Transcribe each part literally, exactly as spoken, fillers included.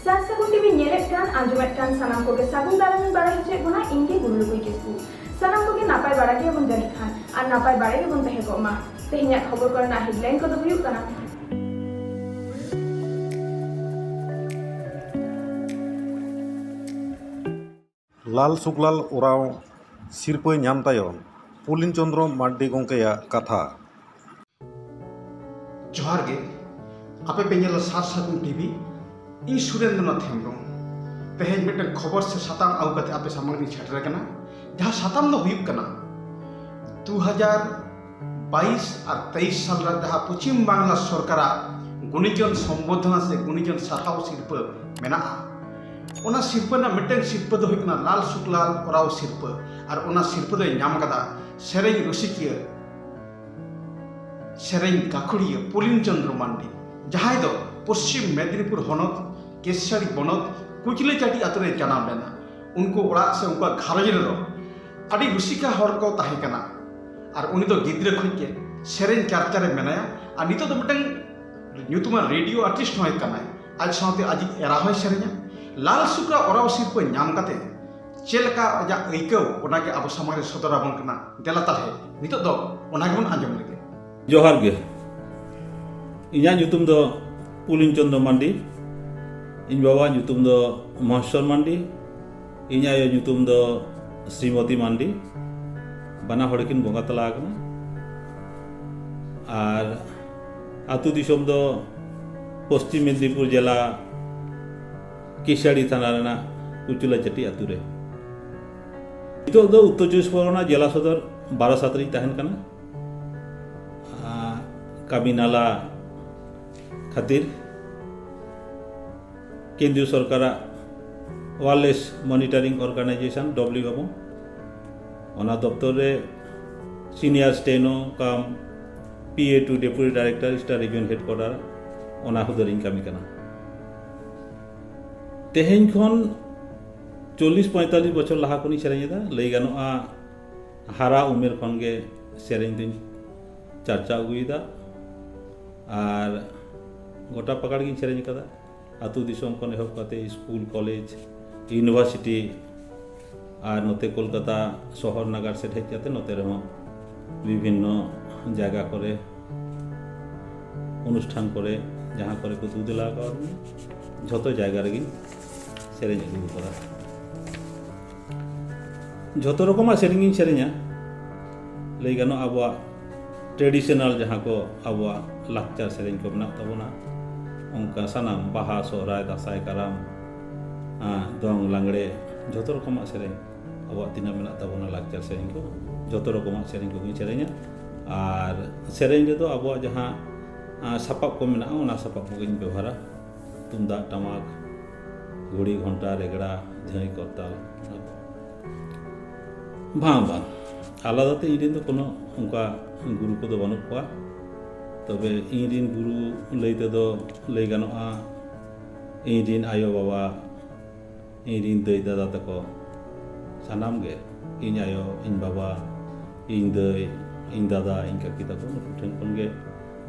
ᱪᱟᱥ ᱥᱟᱹᱜᱩᱱ ᱴᱤᱵᱷᱤ ᱧᱮᱞᱮᱫ ᱠᱟᱱ, ᱟᱸᱡᱚᱢᱮᱫ ᱠᱟᱱ ᱥᱟᱱᱟᱢ ᱠᱚᱜᱮ ᱥᱟᱹᱜᱩᱱ ᱫᱟᱨᱟᱢ ᱤᱧ ᱵᱟᱲᱟᱭ ᱦᱚᱪᱚᱭᱮᱫ ᱵᱚᱱᱟ, ᱤᱧ ᱜᱮ ᱜᱩᱨᱩ ᱞᱩᱠᱩᱭ ᱠᱤᱥᱠᱩ᱾ ᱥᱟᱱᱟᱢ ᱠᱚᱜᱮ ᱱᱟᱯᱟᱭ ᱵᱟᱲᱟ ᱜᱮᱭᱟᱵᱚᱱ ᱡᱟᱹᱱᱤᱡ ᱠᱷᱟᱱ, ᱟᱨ ᱱᱟᱯᱟᱭ ᱵᱟᱲᱟ ᱜᱮᱵᱚᱱ ᱛᱟᱦᱮᱸ ᱠᱚᱜ ᱢᱟ᱾ ᱛᱮᱦᱮᱧᱟᱜ ᱠᱷᱚᱵᱚᱨ ᱠᱚᱨᱮᱱᱟᱜ headline ᱠᱚᱫᱚ ᱦᱩᱭᱩᱜ ᱠᱟᱱᱟ᱾ ᱞᱟᱞ ᱥᱩᱠᱞᱟᱞ ᱳᱨᱟᱸᱣ ᱥᱤᱨᱯᱟᱹ ᱧᱟᱢ ᱛᱟᱭᱚᱢ ᱯᱩᱞᱤᱱ ᱪᱚᱸᱫᱽᱨᱚ ᱢᱟᱨᱰᱤ ᱜᱚᱢᱠᱮᱭᱟᱜ ᱠᱟᱛᱷᱟ᱾ ᱡᱚᱦᱟᱨ ᱜᱮ, ᱟᱯᱮ ᱯᱮ ᱧᱮᱞᱟ ᱥᱟᱨ ᱥᱟᱹᱜᱩᱱ ᱴᱤᱵᱷᱤ᱾ ᱤᱧ ᱥᱩᱨᱮᱱᱫᱨᱚᱱᱟᱛᱷ ᱦᱮᱢᱵᱨᱚᱢ᱾ ᱛᱮᱦᱮᱧ ᱢᱤᱫᱴᱟᱝ ᱠᱷᱚᱵᱚᱨ ᱥᱮ ᱥᱟᱛᱟᱢ ᱟᱹᱜᱩ ᱠᱟᱛᱮ ᱟᱯᱮ ᱥᱟᱢᱟᱝ ᱨᱤᱧ ᱥᱮᱴᱮᱨ ᱟᱠᱟᱱᱟ, ᱡᱟᱦᱟᱸ ᱥᱟᱛᱟᱢ ᱫᱚ ᱦᱩᱭᱩᱜ ᱠᱟᱱᱟ ᱫᱩ ᱦᱟᱡᱟᱨ ᱵᱟᱭᱤᱥ ᱟᱨ ᱛᱮᱭᱤᱥ ᱥᱟᱞ ᱨᱮ ᱡᱟᱦᱟᱸ ᱯᱚᱪᱷᱤᱢ ᱵᱟᱝᱞᱟ ᱥᱚᱨᱠᱟᱨᱟᱜ ᱜᱩᱱᱤᱡᱚᱱ ᱥᱚᱢᱵᱚᱨᱫᱷᱚᱱᱟ ᱥᱮ ᱜᱩᱱᱤᱡᱚᱱ ᱥᱟᱨᱦᱟᱣ ᱥᱤᱨᱯᱟᱹ ᱢᱮᱱᱟᱜᱼᱟ, ᱚᱱᱟ ᱥᱤᱨᱯᱟᱹ ᱨᱮᱱᱟᱜ ᱢᱤᱫᱴᱟᱝ ᱥᱤᱨᱯᱟᱹ ᱫᱚ ᱦᱩᱭᱩᱜ ᱠᱟᱱᱟ ᱞᱟᱞ ᱥᱩᱠᱞᱟᱞ ᱳᱨᱟᱸᱣ ᱥᱤᱨᱯᱟᱹ᱾ ᱟᱨ ᱚᱱᱟ ᱥᱤᱨᱯᱟᱹ ᱫᱚᱭ ᱧᱟᱢ ᱟᱠᱟᱫᱟ ᱥᱮᱨᱮᱧ ᱨᱩᱥᱤᱠᱤᱭᱟᱹ, ᱥᱮᱨᱮᱧ ᱜᱟᱹᱠᱷᱩᱲᱤᱭᱟᱹ ᱯᱩᱞᱤᱱ ᱪᱚᱸᱫᱽᱨᱚ ᱢᱟᱱᱰᱤ, ᱡᱟᱦᱟᱸᱭ ᱫᱚ ᱯᱚᱥᱪᱤᱢ ᱢᱮᱫᱽᱱᱤᱯᱩᱨ ᱦᱚᱱᱚᱛ ᱠᱮᱥᱟᱨᱤ ᱵᱚᱱᱚᱛ ᱠᱩᱪᱞᱟᱹᱪᱟᱹᱴᱤ ᱟᱛᱳ ᱨᱮ ᱡᱟᱱᱟᱢ ᱞᱮᱱᱟ᱾ ᱩᱱᱠᱩ ᱚᱲᱟᱜ ᱥᱮ ᱩᱱᱠᱩᱣᱟᱜ ᱜᱷᱟᱨᱚᱸᱡᱽ ᱨᱮᱫᱚ ᱟᱹᱰᱤ ᱨᱩᱥᱤᱠᱟ ᱦᱚᱲ ᱠᱚ ᱛᱟᱦᱮᱸ ᱠᱟᱱᱟ᱾ ᱟᱨ ᱩᱱᱤ ᱫᱚ ᱜᱤᱫᱽᱨᱟᱹ ᱠᱷᱚᱱ ᱜᱮ ᱥᱮᱨᱮᱧ ᱪᱟᱨᱪᱟ ᱨᱮ ᱢᱮᱱᱟᱭᱟ᱾ ᱟᱨ ᱱᱤᱛᱚᱜ ᱫᱚ ᱢᱤᱫᱴᱟᱝ ᱧᱩᱛᱩᱢᱟᱱ ᱨᱮᱰᱤᱭᱳ ᱟᱨᱴᱤᱥᱴ ᱦᱚᱸᱭ ᱠᱟᱱᱟᱭ᱾ ᱟᱡ ᱥᱟᱶᱛᱮ ᱟᱡᱤᱡ ᱮᱨᱟ ᱦᱚᱸᱭ ᱥᱮᱨᱮᱧᱟ᱾ ᱞᱟᱞ ᱥᱩᱠᱞᱟᱞ ᱳᱨᱟᱸᱣ ᱥᱤᱨᱯᱟᱹ ᱧᱟᱢ ᱠᱟᱛᱮ ᱪᱮᱫ ᱞᱮᱠᱟ ᱟᱡᱟᱜ ᱟᱹᱭᱠᱟᱹᱣ, ᱚᱱᱟᱜᱮ ᱟᱵᱚ ᱥᱟᱢᱟᱝ ᱨᱮ ᱥᱚᱫᱚᱨ ᱟᱵᱚᱱ ᱠᱟᱱᱟ᱾ ᱫᱮᱞᱟ ᱛᱟᱦᱞᱮ ᱱᱤᱛᱚᱜ ᱫᱚ ᱚᱱᱟ ᱜᱮᱵᱚᱱ ᱟᱸᱡᱚᱢ ᱞᱮᱜᱮ᱾ ᱡᱚᱦᱟᱨ ᱜᱮ᱾ ᱤᱧᱟᱹᱜ ᱧᱩᱛᱩᱢ ᱫᱚ ᱯᱩᱞᱤᱱ ᱪᱚᱸᱫᱽᱨᱚ ᱢᱟᱱᱰᱤ᱾ ᱤᱧ ᱵᱟᱵᱟᱣᱟᱜ ᱧᱩᱛᱩᱢ ᱫᱚ ᱢᱚᱦᱮᱥᱣᱚᱨ ᱢᱟᱱᱰᱤ᱾ ᱤᱧ ᱟᱭᱳ ᱧᱩᱛᱩᱢ ᱫᱚ ᱥᱨᱤᱢᱚᱛᱤ ᱢᱟᱱᱰᱤ᱾ ᱵᱟᱱᱟ ᱦᱚᱲ ᱠᱤᱱ ᱵᱚᱸᱜᱟ ᱛᱟᱞᱟ ᱟᱠᱟᱱᱟ᱾ ᱟᱨ ᱟᱹᱛᱩ ᱫᱤᱥᱚᱢ ᱫᱚ ᱯᱚᱥᱪᱤᱢ ᱢᱮᱫᱽᱱᱤᱯᱩᱨ ᱡᱮᱞᱟ, ᱠᱤᱥᱟᱲᱤ ᱛᱷᱟᱱᱟ ᱨᱮᱱᱟᱜ ᱠᱩᱪᱩᱞᱟᱪᱟᱹᱴᱤ ᱟᱹᱛᱩ ᱨᱮ᱾ ᱱᱤᱛᱚᱜ ᱫᱚ ᱩᱛᱛᱚᱨ ᱪᱚᱵᱵᱤᱥ ᱯᱚᱨᱜᱚᱱᱟ ᱡᱮᱞᱟ ᱥᱚᱫᱚᱨ ᱵᱟᱨᱟᱥᱟᱛ ᱨᱤᱧ ᱛᱟᱦᱮᱱ ᱠᱟᱱᱟ᱾ ᱟᱨ ᱠᱟᱹᱢᱤ ᱱᱟᱞᱟ ᱠᱷᱟᱹᱛᱤᱨ ᱠᱮᱱᱫᱨᱤᱭᱚ ᱥᱚᱨᱠᱟᱨᱟᱜ Wireless Monitoring Organisation, W M O, ᱚᱱᱟ ᱫᱚᱯᱛᱚᱨ ᱨᱮ senior steno cum P A to deputy director, Eastern Region Headquarter, ᱚᱱᱟ ᱦᱩᱫᱟᱹ ᱨᱤᱧ ᱠᱟᱹᱢᱤ ᱠᱟᱱᱟ᱾ ᱛᱮᱦᱮᱧ ᱠᱷᱚᱱ ᱪᱚᱞᱞᱤᱥ ᱯᱚᱸᱭᱛᱟᱞᱞᱤᱥ ᱵᱚᱪᱷᱚᱨ ᱞᱟᱦᱟ ᱠᱷᱚᱱᱤᱧ ᱥᱮᱨᱮᱧ ᱮᱫᱟ᱾ ᱞᱟᱹᱭ ᱜᱟᱱᱚᱜᱼᱟ, ᱦᱟᱨᱟ ᱩᱢᱮᱨ ᱠᱷᱚᱱ ᱜᱮ ᱥᱮᱨᱮᱧ ᱫᱚᱧ ᱪᱟᱨᱪᱟᱣ ᱟᱹᱜᱩᱭᱮᱫᱟ᱾ ᱟᱨ ᱜᱚᱴᱟ ᱯᱟᱠᱟᱲ ᱜᱤᱧ ᱥᱮᱨᱮᱧ ᱟᱠᱟᱫᱟ᱾ ᱟᱹᱛᱩ ᱫᱤᱥᱚᱢ ᱠᱷᱚᱱ ᱮᱦᱚᱵ ᱠᱟᱛᱮ ᱥᱠᱩᱞ, ᱠᱚᱞᱮᱡᱽ, ᱤᱭᱩᱱᱤᱵᱷᱟᱨᱥᱤᱴᱤ ᱟᱨ ᱱᱚᱛᱮ ᱠᱳᱞᱠᱟᱛᱟ ᱥᱚᱦᱚᱨ ᱱᱟᱜᱟᱨ ᱥᱮᱫ ᱦᱮᱡ ᱠᱟᱛᱮ ᱱᱚᱛᱮ ᱨᱮᱦᱚᱸ ᱵᱤᱵᱷᱤᱱᱱᱚ ᱡᱟᱭᱜᱟ ᱠᱚᱨᱮ, ᱚᱱᱩᱥᱴᱷᱟᱱ ᱠᱚᱨᱮ, ᱡᱟᱦᱟᱸ ᱠᱚᱨᱮ ᱠᱚ ᱫᱩ ᱫᱮᱞᱟ ᱟᱠᱟᱣᱟᱫᱤᱧᱟ, ᱡᱷᱚᱛᱚ ᱡᱟᱭᱜᱟ ᱨᱮᱜᱮᱧ ᱥᱮᱨᱮᱧ ᱟᱹᱜᱩ ᱟᱠᱟᱫᱟ᱾ ᱡᱷᱚᱛᱚ ᱨᱚᱠᱚᱢᱟᱜ ᱥᱮᱨᱮᱧ ᱜᱤᱧ ᱥᱮᱨᱮᱧᱟ᱾ ᱞᱟᱹᱭ ᱜᱟᱱᱚᱜᱼᱟ, ᱟᱵᱚᱣᱟᱜ ᱴᱨᱮᱰᱤᱥᱚᱱᱟᱞ ᱡᱟᱦᱟᱸ ᱠᱚ ᱟᱵᱚᱣᱟᱜ ᱞᱟᱠᱪᱟᱨ ᱥᱮᱨᱮᱧ ᱠᱚ ᱢᱮᱱᱟᱜ ᱛᱟᱵᱚᱱᱟ, ᱚᱱᱠᱟ ᱥᱟᱱᱟᱢ ᱵᱟᱦᱟ, ᱥᱚᱦᱨᱟᱭ, ᱫᱟᱸᱥᱟᱭ, ᱠᱟᱨᱟᱢ, ᱟᱸ, ᱫᱚᱝ, ᱞᱟᱜᱽᱲᱮ, ᱡᱷᱚᱛᱚ ᱨᱚᱠᱚᱢᱟᱜ ᱥᱮᱨᱮᱧ ᱟᱵᱚᱣᱟᱜ ᱛᱤᱱᱟᱹᱜ ᱢᱮᱱᱟᱜ ᱛᱟᱵᱚᱱᱟ ᱞᱟᱠᱪᱟᱨ ᱥᱮᱨᱮᱧ ᱠᱚ, ᱡᱷᱚᱛᱚ ᱨᱚᱠᱚᱢᱟᱜ ᱥᱮᱨᱮᱧ ᱠᱚᱜᱮᱧ ᱥᱮᱨᱮᱧᱟ᱾ ᱟᱨ ᱥᱮᱨᱮᱧ ᱨᱮᱫᱚ ᱟᱵᱚᱣᱟᱜ ᱡᱟᱦᱟᱸ, ᱟᱸ, ᱥᱟᱯᱟᱵ ᱠᱚ ᱢᱮᱱᱟᱜᱼᱟ, ᱚᱱᱟ ᱥᱟᱯᱟᱵ ᱠᱚᱜᱮᱧ ᱵᱮᱵᱚᱦᱟᱨᱟ᱾ ᱛᱩᱢᱫᱟᱜ, ᱴᱟᱢᱟᱠ, ᱜᱷᱩᱲᱤ, ᱜᱷᱚᱱᱴᱟ, ᱨᱮᱜᱽᱲᱟ, ᱡᱷᱟᱹᱭ, ᱠᱚᱨᱛᱟᱞ, ᱚᱱᱟ ᱠᱚ᱾ ᱵᱟᱝ, ᱵᱟᱝ, ᱟᱞᱟᱫᱟ ᱛᱮ ᱤᱧ ᱨᱮᱱ ᱫᱚ ᱠᱳᱱᱳ ᱚᱱᱠᱟ ᱜᱩᱨᱩ ᱠᱚᱫᱚ ᱵᱟᱹᱱᱩᱜ ᱠᱚᱣᱟ᱾ ᱛᱚᱵᱮ ᱤᱧ ᱨᱮᱱ ᱜᱩᱨᱩ ᱞᱟᱹᱭ ᱛᱮᱫᱚ ᱞᱟᱹᱭ ᱜᱟᱱᱚᱜᱼᱟ, ᱤᱧ ᱨᱮᱱ ᱟᱭᱳ ᱵᱟᱵᱟ, ᱤᱧ ᱨᱮᱱ ᱫᱟᱹᱭ ᱫᱟᱫᱟ ᱛᱟᱠᱚ, ᱥᱟᱱᱟᱢ ᱜᱮ, ᱤᱧ ᱟᱭᱳ, ᱤᱧ ᱵᱟᱵᱟ, ᱤᱧ ᱫᱟᱹᱭ, ᱤᱧ ᱫᱟᱫᱟ, ᱤᱧ ᱠᱟᱹᱠᱤ ᱛᱟᱠᱚ, ᱱᱩᱠᱩ ᱴᱷᱮᱱ ᱠᱷᱚᱱ ᱜᱮ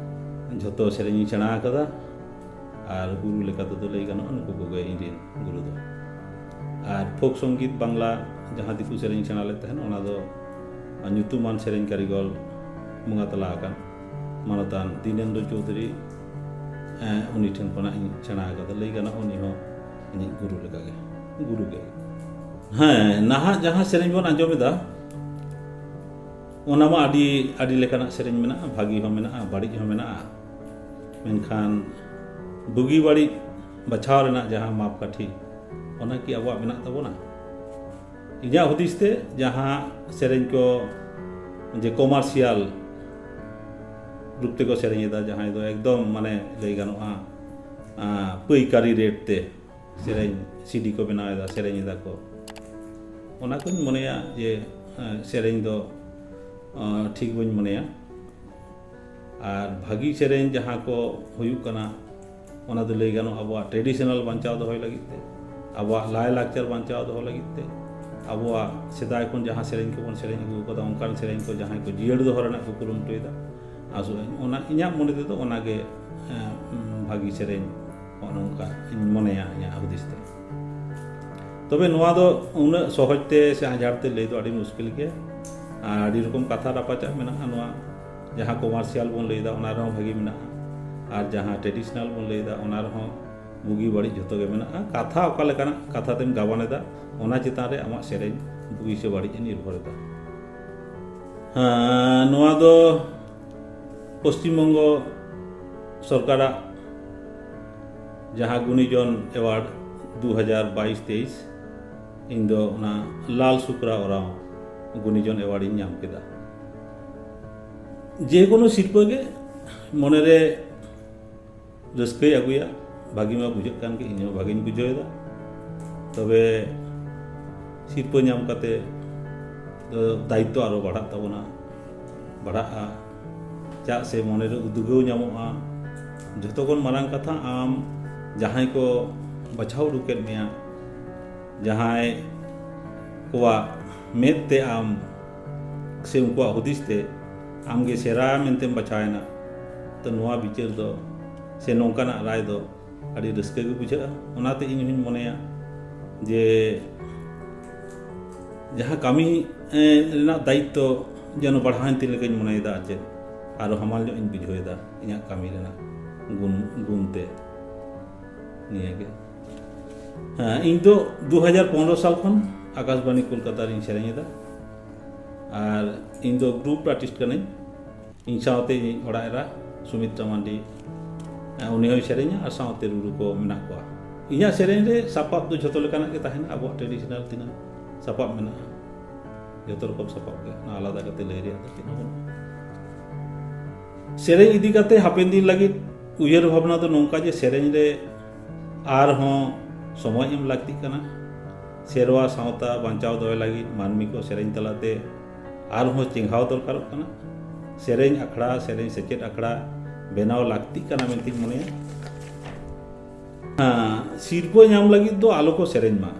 ᱡᱷᱚᱛᱚ ᱥᱮᱨᱮᱧ ᱤᱧ ᱥᱮᱬᱟ ᱟᱠᱟᱫᱟ᱾ ᱟᱨ ᱜᱩᱨᱩ ᱞᱮᱠᱟ ᱛᱮᱫᱚ ᱞᱟᱹᱭ ᱜᱟᱱᱚᱜᱼᱟ, ᱱᱩᱠᱩ ᱠᱚᱜᱮ ᱤᱧ ᱨᱮᱱ ᱜᱩᱨᱩ ᱫᱚ᱾ ᱟᱨ ᱯᱷᱳᱠ ᱥᱚᱝᱜᱤᱛ ᱵᱟᱝᱞᱟ ᱡᱟᱦᱟᱸ ᱫᱤᱠᱩ ᱥᱮᱨᱮᱧ ᱥᱮᱬᱟ ᱞᱮᱫ ᱛᱟᱦᱮᱸᱱ, ᱚᱱᱟ ᱫᱚ ᱧᱩᱛᱩᱢᱟᱱ ᱥᱮᱨᱮᱧ ᱠᱟᱹᱨᱤᱜᱚᱞ ᱵᱚᱸᱜᱟ ᱛᱟᱞᱟ ᱟᱠᱟᱱ ᱢᱟᱱᱚᱛᱟᱱ ᱫᱤᱱᱮᱱᱫᱨᱚ ᱪᱳᱣᱫᱷᱩᱨᱤ, ᱮᱸ, ᱩᱱᱤ ᱴᱷᱮᱱ ᱠᱷᱚᱱᱟᱜ ᱤᱧ ᱥᱮᱬᱟ ᱟᱠᱟᱫᱟ᱾ ᱞᱟᱹᱭ ᱜᱟᱱᱚᱜᱼᱟ, ᱩᱱᱤ ᱦᱚᱸ ᱤᱧᱤᱡ ᱜᱩᱨᱩ ᱞᱮᱠᱟᱜᱮ, ᱜᱩᱨᱩ ᱜᱮ᱾ ᱦᱮᱸ, ᱱᱟᱦᱟᱜ ᱡᱟᱦᱟᱸ ᱥᱮᱨᱮᱧ ᱵᱚᱱ ᱟᱸᱡᱚᱢ ᱮᱫᱟ, ᱚᱱᱟ ᱢᱟ ᱟᱹᱰᱤ, ᱟᱹᱰᱤ ᱞᱮᱠᱟᱱᱟᱜ ᱥᱮᱨᱮᱧ ᱢᱮᱱᱟᱜᱼᱟ, ᱵᱷᱟᱹᱜᱤ ᱦᱚᱸ ᱢᱮᱱᱟᱜᱼᱟ, ᱵᱟᱹᱲᱤᱡ ᱦᱚᱸ ᱢᱮᱱᱟᱜᱼᱟ᱾ ᱢᱮᱱᱠᱷᱟᱱ ᱵᱩᱜᱤ ᱵᱟᱹᱲᱤᱡ ᱵᱟᱪᱷᱟᱣ ᱨᱮᱱᱟᱜ ᱡᱟᱦᱟᱸ ᱢᱟᱯ ᱠᱟᱴᱷᱤ, ᱚᱱᱟ ᱠᱤ ᱟᱵᱚᱣᱟᱜ ᱢᱮᱱᱟᱜ ᱛᱟᱵᱚᱱᱟ? ᱤᱧᱟᱹᱜ ᱦᱩᱫᱤᱥ ᱛᱮ ᱡᱟᱦᱟᱸ ᱥᱮᱨᱮᱧ ᱠᱚ ᱡᱮ ᱠᱚᱢᱟᱨᱥᱤᱭᱟᱞ ᱨᱩᱯ ᱛᱮᱠᱚ ᱥᱮᱨᱮᱧ ᱮᱫᱟ, ᱡᱟᱦᱟᱸᱭ ᱫᱚ ᱮᱠᱫᱚᱢ, ᱢᱟᱱᱮ, ᱞᱟᱹᱭ ᱜᱟᱱᱚᱜᱼᱟ, ᱟᱸ, ᱯᱟᱹᱭᱠᱟᱹᱨᱤ ᱨᱮᱴ ᱛᱮ ᱥᱮᱨᱮᱧ ᱥᱤᱰᱤ ᱠᱚ ᱵᱮᱱᱟᱣ ᱮᱫᱟ, ᱥᱮᱨᱮᱧ ᱮᱫᱟ ᱠᱚ, ᱚᱱᱟ ᱠᱚᱧ ᱢᱚᱱᱮᱭᱟ ᱡᱮ, ᱟᱸ, ᱥᱮᱨᱮᱧ ᱫᱚ, ᱟᱸ, ᱴᱷᱤᱠ ᱵᱟᱹᱧ ᱢᱚᱱᱮᱭᱟ᱾ ᱟᱨ ᱵᱷᱟᱹᱜᱤ ᱥᱮᱨᱮᱧ ᱡᱟᱦᱟᱸ ᱠᱚ ᱦᱩᱭᱩᱜ ᱠᱟᱱᱟ, ᱚᱱᱟ ᱫᱚ ᱞᱟᱹᱭ ᱜᱟᱱᱚᱜᱼᱟ ᱟᱵᱚᱣᱟᱜ ᱴᱨᱮᱰᱤᱥᱚᱱᱟᱞ ᱵᱟᱧᱪᱟᱣ ᱫᱚᱦᱚᱭ ᱞᱟᱹᱜᱤᱫ ᱛᱮ, ᱟᱵᱚᱣᱟᱜ ᱞᱟᱭᱼᱞᱟᱠᱪᱟᱨ ᱵᱟᱧᱪᱟᱣ ᱫᱚᱦᱚ ᱞᱟᱹᱜᱤᱫ ᱛᱮ, ᱟᱵᱚᱣᱟᱜ ᱥᱮᱫᱟᱭ ᱠᱷᱚᱱ ᱡᱟᱦᱟᱸ ᱥᱮᱨᱮᱧ ᱠᱚᱵᱚᱱ ᱥᱮᱨᱮᱧ ᱟᱹᱜᱩ ᱟᱠᱟᱫᱟ, ᱚᱱᱠᱟᱱ ᱥᱮᱨᱮᱧ ᱠᱚ ᱡᱟᱦᱟᱸᱭ ᱠᱚ ᱡᱤᱭᱟᱹᱲ ᱫᱚᱦᱚ ᱨᱮᱱᱟᱜ ᱠᱚ ᱠᱩᱨᱩᱢᱩᱴᱩᱭᱮᱫᱟ, ᱟᱥᱚᱜ ᱟᱹᱧ ᱚᱱᱟ, ᱤᱧᱟᱹᱜ ᱢᱚᱱᱮ ᱛᱮᱫᱚ ᱚᱱᱟᱜᱮ, ᱮᱸ, ᱵᱷᱟᱹᱜᱤ ᱥᱮᱨᱮᱧ ᱱᱚᱜᱼᱚ ᱱᱚᱝᱠᱟ ᱤᱧ ᱢᱚᱱᱮᱭᱟ ᱤᱧᱟᱹᱜ ᱦᱩᱫᱤᱥ ᱛᱮ᱾ ᱛᱚᱵᱮ ᱱᱚᱣᱟ ᱫᱚ ᱩᱱᱟᱹᱜ ᱥᱚᱦᱚᱡᱽ ᱛᱮ ᱥᱮ ᱟᱡᱷᱟᱲ ᱛᱮ ᱞᱟᱹᱭ ᱫᱚ ᱟᱹᱰᱤ ᱢᱩᱥᱠᱤᱞ ᱜᱮᱭᱟ᱾ ᱟᱨ ᱟᱹᱰᱤ ᱨᱚᱠᱚᱢ ᱠᱟᱛᱷᱟ ᱨᱟᱯᱟᱪᱟᱜ ᱢᱮᱱᱟᱜᱼᱟ᱾ ᱱᱚᱣᱟ ᱡᱟᱦᱟᱸ ᱠᱚᱢᱟᱨᱥᱤᱭᱟᱞ ᱵᱚᱱ ᱞᱟᱹᱭᱫᱟ, ᱚᱱᱟ ᱨᱮᱦᱚᱸ ᱵᱷᱟᱹᱜᱤ ᱢᱮᱱᱟᱜᱼᱟ, ᱟᱨ ᱡᱟᱦᱟᱸ ᱴᱨᱮᱰᱤᱥᱚᱱᱟᱞ ᱵᱚᱱ ᱞᱟᱹᱭᱫᱟ, ᱚᱱᱟ ᱨᱮᱦᱚᱸ ᱵᱩᱜᱤ ᱵᱟᱹᱲᱤᱡ ᱡᱷᱚᱛᱚ ᱜᱮ ᱢᱮᱱᱟᱜᱼᱟ᱾ ᱠᱟᱛᱷᱟ ᱚᱠᱟ ᱞᱮᱠᱟᱱᱟᱜ ᱠᱟᱛᱷᱟ ᱛᱮᱢ ᱜᱟᱵᱟᱱ ᱮᱫᱟ, ᱚᱱᱟ ᱪᱮᱛᱟᱱ ᱨᱮ ᱟᱢᱟᱜ ᱥᱮᱨᱮᱧ ᱵᱩᱜᱤ ᱥᱮ ᱵᱟᱹᱲᱤᱡ ᱮ ᱱᱤᱨᱵᱷᱚᱨ ᱮᱫᱟ᱾ ᱦᱮᱸ, ᱱᱚᱣᱟ ᱫᱚ ᱯᱚᱥᱪᱤᱢ ᱵᱚᱝᱜᱚ ᱥᱚᱨᱠᱟᱨᱟᱜ ᱡᱟᱦᱟᱸ ᱜᱩᱱᱤᱡᱚᱱ ᱮᱣᱟᱨᱰ ᱫᱩ ᱦᱟᱡᱟᱨ ᱵᱟᱭᱤᱥ ᱛᱮᱭᱤᱥ, ᱤᱧ ᱫᱚ ᱚᱱᱟ ᱞᱟᱞ ᱥᱩᱠᱨᱟ ᱳᱨᱟᱸᱣ ᱜᱩᱱᱤᱡᱚᱱ ᱮᱣᱟᱨᱰ ᱤᱧ ᱧᱟᱢ ᱠᱮᱫᱟ᱾ ᱡᱮᱠᱳᱱᱳ ᱥᱤᱨᱯᱟᱹ ᱜᱮ ᱢᱚᱱᱮᱨᱮ ᱨᱟᱹᱥᱠᱟᱹᱭ ᱟᱹᱜᱩᱭᱟ, ᱵᱷᱟᱹᱜᱤ ᱢᱟ ᱵᱩᱡᱷᱟᱹᱜ ᱠᱟᱱ ᱜᱮ, ᱤᱧ ᱦᱚᱸ ᱵᱷᱟᱹᱜᱤᱧ ᱵᱩᱡᱷᱟᱹᱣ ᱮᱫᱟ᱾ ᱛᱚᱵᱮ ᱥᱤᱨᱯᱟᱹ ᱧᱟᱢ ᱠᱟᱛᱮ ᱫᱚ ᱫᱟᱭᱤᱛᱛᱚ ᱟᱨᱚ ᱵᱟᱲᱦᱟᱜ ᱛᱟᱵᱚᱱᱟ, ᱵᱟᱲᱦᱟᱜᱼᱟ᱾ ᱪᱮᱫᱟᱜ ᱥᱮ ᱢᱚᱱᱮᱨᱮ ᱩᱫᱽᱜᱟᱹᱣ ᱧᱟᱢᱚᱜᱼᱟ᱾ ᱡᱷᱚᱛᱚ ᱠᱷᱚᱱ ᱢᱟᱨᱟᱝ ᱠᱟᱛᱷᱟ, ᱟᱢ ᱡᱟᱦᱟᱸᱭ ᱠᱚ ᱵᱟᱪᱷᱟᱣ ᱩᱰᱩᱠᱮᱫ ᱢᱮᱭᱟ, ᱡᱟᱦᱟᱸᱭ ᱠᱚᱣᱟᱜ ᱢᱮᱫ ᱛᱮ ᱟᱢ ᱥᱮ ᱩᱱᱠᱩᱣᱟᱜ ᱦᱩᱫᱤᱥ ᱛᱮ ᱟᱢᱜᱮ ᱥᱮᱨᱟ ᱢᱮᱱᱛᱮᱢ ᱵᱟᱪᱷᱟᱣᱮᱱᱟ, ᱛᱚ ᱱᱚᱣᱟ ᱵᱤᱪᱟᱹᱨ ᱫᱚ ᱥᱮ ᱱᱚᱝᱠᱟᱱᱟᱜ ᱨᱟᱭ ᱫᱚ ᱟᱹᱰᱤ ᱨᱟᱹᱥᱠᱟᱹ ᱜᱮ ᱵᱩᱡᱷᱟᱹᱜᱼᱟ᱾ ᱚᱱᱟᱛᱮ ᱤᱧ ᱦᱚᱧ ᱢᱚᱱᱮᱭᱟ ᱡᱮ ᱡᱟᱦᱟᱸ ᱠᱟᱹᱢᱤ, ᱮ, ᱨᱮᱱᱟᱜ ᱫᱟᱭᱤᱛᱛᱚ ᱡᱮᱱᱚ ᱵᱟᱲᱦᱟᱣᱮᱱ ᱛᱤᱧ ᱞᱮᱠᱟᱧ ᱢᱚᱱᱮᱭᱮᱫᱟ, ᱟᱨ ᱪᱮᱫ ᱟᱨᱚ ᱦᱟᱢᱟᱞ ᱧᱚᱜ ᱤᱧ ᱵᱩᱡᱷᱟᱹᱣᱮᱫᱟ ᱤᱧᱟᱹᱜ ᱠᱟᱹᱢᱤ ᱨᱮᱱᱟᱜ ᱜᱩᱱ, ᱜᱩᱱ ᱛᱮ᱾ ᱱᱤᱭᱟᱹᱜᱮ᱾ ᱦᱮᱸ, ᱤᱧ ᱫᱚ ᱫᱩ ᱦᱟᱡᱟᱨ ᱯᱚᱱᱨᱚ ᱥᱟᱞ ᱠᱷᱚᱱ ᱟᱠᱟᱥᱵᱟᱬᱤ ᱠᱳᱞᱠᱟᱛᱟ ᱨᱤᱧ ᱥᱮᱨᱮᱧ ᱮᱫᱟ᱾ ᱟᱨ ᱤᱧ ᱫᱚ ᱜᱨᱩᱯ ᱟᱨᱴᱤᱥᱴ ᱠᱟᱹᱱᱟᱹᱧ᱾ ᱤᱧ ᱥᱟᱶᱛᱮ ᱤᱧ ᱚᱲᱟᱜ ᱮᱨᱟ ᱥᱩᱢᱤᱛᱨᱟ ᱢᱟᱱᱰᱤ, ᱮ, ᱩᱱᱤ ᱦᱚᱸᱭ ᱥᱮᱨᱮᱧᱟ, ᱟᱨ ᱥᱟᱶᱛᱮ ᱨᱩᱨᱩ ᱠᱚ ᱢᱮᱱᱟᱜ ᱠᱚᱣᱟ᱾ ᱤᱧᱟᱹᱜ ᱥᱮᱨᱮᱧ ᱨᱮ ᱥᱟᱯᱟᱵ ᱫᱚ ᱡᱷᱚᱛᱚ ᱞᱮᱠᱟᱱᱟᱜ ᱜᱮ ᱛᱟᱦᱮᱱᱟ, ᱟᱵᱚᱣᱟᱜ ᱴᱨᱮᱰᱤᱥᱚᱱᱟᱞ ᱛᱤᱱᱟᱹᱜ ᱥᱟᱯᱟᱵ ᱢᱮᱱᱟᱜᱼᱟ, ᱡᱷᱚᱛᱚ ᱨᱚᱠᱚᱢ ᱥᱟᱯᱟᱵ ᱜᱮ, ᱚᱱᱟ ᱟᱞᱟᱫᱟ ᱠᱟᱛᱮ ᱞᱟᱹᱭ ᱨᱮᱭᱟᱜ ᱫᱚ ᱪᱮᱫ ᱦᱚᱸ ᱵᱟᱹᱱᱩᱜᱼᱟ᱾ ᱥᱮᱨᱮᱧ ᱤᱫᱤ ᱠᱟᱛᱮ ᱦᱟᱯᱮᱱ ᱫᱤᱱ ᱞᱟᱹᱜᱤᱫ ᱩᱭᱦᱟᱹᱨ ᱵᱷᱟᱵᱽᱱᱟ ᱫᱚ ᱱᱚᱝᱠᱟ ᱡᱮ ᱥᱮᱨᱮᱧ ᱨᱮ ᱟᱨᱦᱚᱸ ᱥᱚᱢᱚᱭ ᱮᱢ ᱞᱟᱹᱠᱛᱤᱜ ᱠᱟᱱᱟ᱾ ᱥᱮᱨᱣᱟ ᱥᱟᱶᱛᱟ ᱵᱟᱧᱪᱟᱣ ᱫᱚᱦᱚᱭ ᱞᱟᱹᱜᱤᱫ ᱢᱟᱹᱱᱢᱤ ᱠᱚ ᱥᱮᱨᱮᱧ ᱛᱟᱞᱟᱛᱮ ᱟᱨᱦᱚᱸ ᱪᱮᱸᱜᱷᱟᱣ ᱫᱚᱨᱠᱟᱨᱚᱜ ᱠᱟᱱᱟ᱾ ᱥᱮᱨᱮᱧ ᱟᱠᱷᱲᱟ, ᱥᱮᱨᱮᱧ ᱥᱮᱪᱮᱫ ᱟᱠᱷᱲᱟ ᱵᱮᱱᱟᱣ ᱞᱟᱹᱠᱛᱤᱜ ᱠᱟᱱᱟ ᱢᱮᱱᱛᱮᱧ ᱢᱚᱱᱮᱭᱟ᱾ ᱦᱮᱸ, ᱥᱤᱨᱯᱟᱹ ᱧᱟᱢ ᱞᱟᱹᱜᱤᱫ ᱫᱚ ᱟᱞᱚ ᱠᱚ ᱥᱮᱨᱮᱧ ᱢᱟ᱾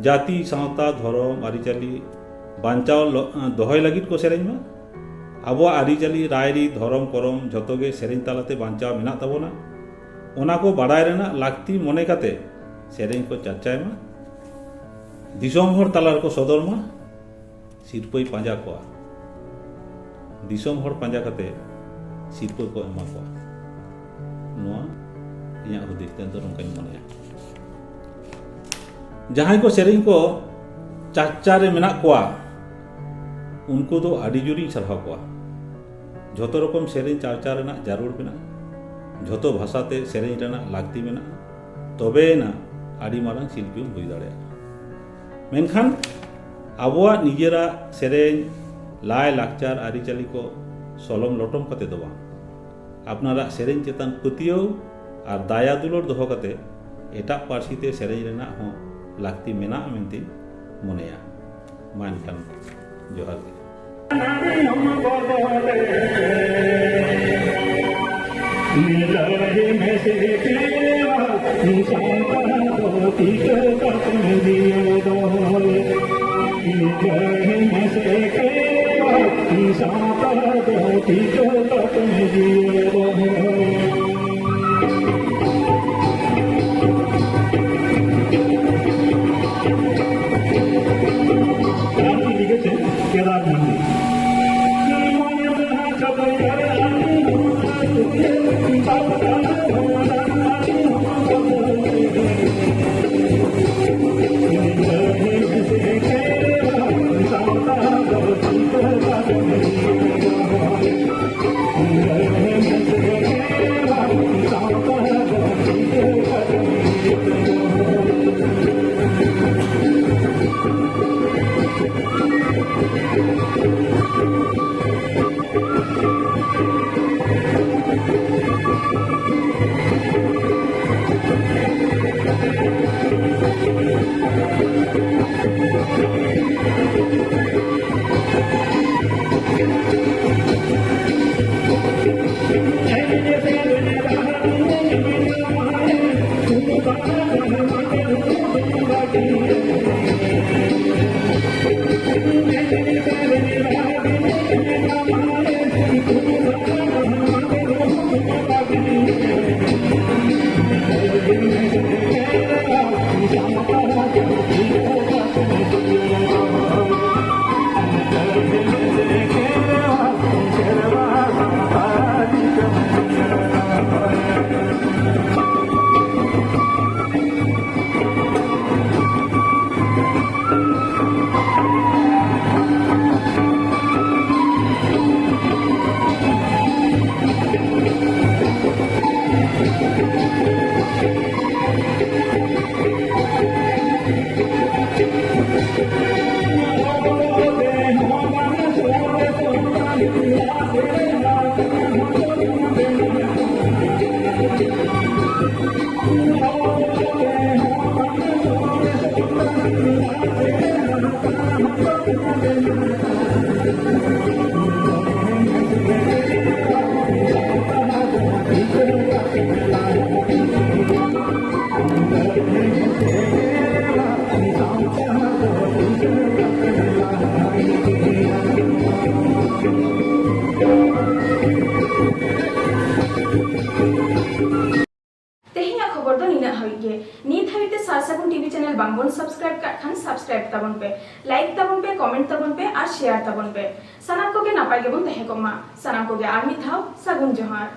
ᱡᱟᱹᱛᱤ, ᱥᱟᱶᱛᱟ, ᱫᱷᱚᱨᱚᱢ, ᱟᱹᱨᱤᱪᱟᱹᱞᱤ ᱵᱟᱧᱪᱟᱣ ᱞᱚ-, ᱫᱚᱦᱚᱭ ᱞᱟᱹᱜᱤᱫ ᱠᱚ ᱥᱮᱨᱮᱧ ᱢᱟ᱾ ᱟᱵᱚᱣᱟᱜ ᱟᱹᱨᱤᱪᱟᱹᱞᱤ, ᱨᱟᱭᱨᱤᱛ, ᱫᱷᱚᱨᱚᱢ, ᱠᱚᱨᱚᱢ ᱡᱷᱚᱛᱚ ᱜᱮ ᱥᱮᱨᱮᱧ ᱛᱟᱞᱟᱛᱮ ᱵᱟᱧᱪᱟᱣ ᱢᱮᱱᱟᱜ ᱛᱟᱵᱚᱱᱟ᱾ ᱚᱱᱟ ᱠᱚ ᱵᱟᱲᱟᱭ ᱨᱮᱱᱟᱜ ᱞᱟᱹᱠᱛᱤ ᱢᱚᱱᱮ ᱠᱟᱛᱮ ᱥᱮᱨᱮᱧ ᱠᱚ ᱪᱟᱨᱪᱟᱭ ᱢᱟ, ᱫᱤᱥᱚᱢ ᱦᱚᱲ ᱛᱟᱞᱟ ᱨᱮᱠᱚ ᱥᱚᱫᱚᱨ ᱢᱟ, ᱥᱤᱨᱯᱟᱹᱭ ᱯᱟᱸᱡᱟ ᱠᱚᱣᱟ, ᱫᱤᱥᱚᱢ ᱦᱚᱲ ᱯᱟᱸᱡᱟ ᱠᱟᱛᱮ ᱥᱤᱨᱯᱟᱹ ᱠᱚ ᱮᱢᱟ ᱠᱚᱣᱟ᱾ ᱱᱚᱣᱟ ᱤᱧᱟᱹᱜ ᱦᱩᱫᱤᱥ ᱛᱮᱫᱚ ᱱᱚᱝᱠᱟᱧ ᱢᱚᱱᱮᱭᱟ᱾ ᱡᱟᱦᱟᱸᱭ ᱠᱚ ᱥᱮᱨᱮᱧ ᱠᱚ ᱪᱟᱨᱪᱟ ᱨᱮ ᱢᱮᱱᱟᱜ ᱠᱚᱣᱟ, ᱩᱱᱠᱩ ᱫᱚ ᱟᱹᱰᱤ ᱡᱳᱨᱤᱧ ᱥᱟᱨᱦᱟᱣ ᱠᱚᱣᱟ᱾ ᱡᱷᱚᱛᱚ ᱨᱚᱠᱚᱢ ᱥᱮᱨᱮᱧ ᱪᱟᱨᱪᱟ ᱨᱮᱱᱟᱜ ᱡᱟᱹᱨᱩᱲ ᱢᱮᱱᱟᱜᱼᱟ᱾ ᱡᱷᱚᱛᱚ ᱵᱷᱟᱥᱟ ᱛᱮ ᱥᱮᱨᱮᱧ ᱨᱮᱱᱟᱜ ᱞᱟᱹᱠᱛᱤ ᱢᱮᱱᱟᱜᱼᱟ, ᱛᱚᱵᱮᱭᱮᱱᱟ ᱟᱹᱰᱤ ᱢᱟᱨᱟᱝ ᱥᱤᱞᱯᱤᱢ ᱦᱩᱭ ᱫᱟᱲᱮᱭᱟᱜᱼᱟ᱾ ᱢᱮᱱᱠᱷᱟᱱ ᱟᱵᱚᱣᱟᱜ ᱱᱤᱡᱮᱨᱟᱜ ᱥᱮᱨᱮᱧ, ᱞᱟᱭ ᱞᱟᱠᱪᱟᱨ, ᱟᱹᱨᱤᱪᱟᱹᱞᱤ ᱠᱚ ᱥᱚᱞᱚᱢ ᱞᱚᱴᱚᱢ ᱠᱟᱛᱮ ᱫᱚ ᱵᱟᱝ, ᱟᱯᱱᱟᱨᱟᱜ ᱥᱮᱨᱮᱧ ᱪᱮᱛᱟᱱ ᱯᱟᱹᱛᱭᱟᱹᱣ ᱟᱨ ᱫᱟᱭᱟ ᱫᱩᱞᱟᱹᱲ ᱫᱚᱦᱚ ᱠᱟᱛᱮ ᱮᱴᱟᱜ ᱯᱟᱹᱨᱥᱤ ᱛᱮ ᱥᱮᱨᱮᱧ ᱨᱮᱱᱟᱜ ᱦᱚᱸ ᱞᱟᱹᱠᱛᱤ ᱢᱮᱱᱟᱜᱼᱟ ᱢᱮᱱᱛᱮᱧ ᱢᱚᱱᱮᱭᱟ᱾ ᱢᱟ ᱮᱱᱠᱷᱟᱱ ᱡᱚᱦᱟᱨ ᱜᱮ᱾ ᱟᱨ ᱩᱱᱤ ᱞᱟᱹᱜᱤᱫ ᱛᱮ ᱠᱮᱫᱟᱨ ᱢᱟᱱᱰᱤ᱾ ᱪᱮᱱᱮᱞ ᱵᱟᱝᱵᱚᱱ ᱥᱟᱵᱥᱠᱨᱟᱭᱤᱵ ᱠᱟᱜ ᱠᱷᱟᱱ ᱥᱟᱵᱥᱠᱨᱟᱭᱤᱵ ᱛᱟᱵᱚᱱ ᱯᱮ, ᱞᱟᱭᱤᱠ ᱛᱟᱵᱚᱱ ᱯᱮ, ᱠᱚᱢᱮᱱᱴ ᱛᱟᱵᱚᱱ ᱯᱮ ᱟᱨ ᱥᱮᱭᱟᱨ ᱛᱟᱵᱚᱱ ᱯᱮ᱾ ᱥᱟᱱᱟᱢ ᱠᱚᱜᱮ ᱱᱟᱯᱟᱭ ᱜᱮᱵᱚᱱ ᱛᱟᱦᱮᱸ ᱠᱚᱜ ᱢᱟ᱾ ᱥᱟᱱᱟᱢ ᱠᱚᱜᱮ ᱟᱨ ᱢᱤᱫ ᱫᱷᱟᱣ ᱥᱟᱹᱜᱩᱱ ᱡᱚᱦᱟᱨ᱾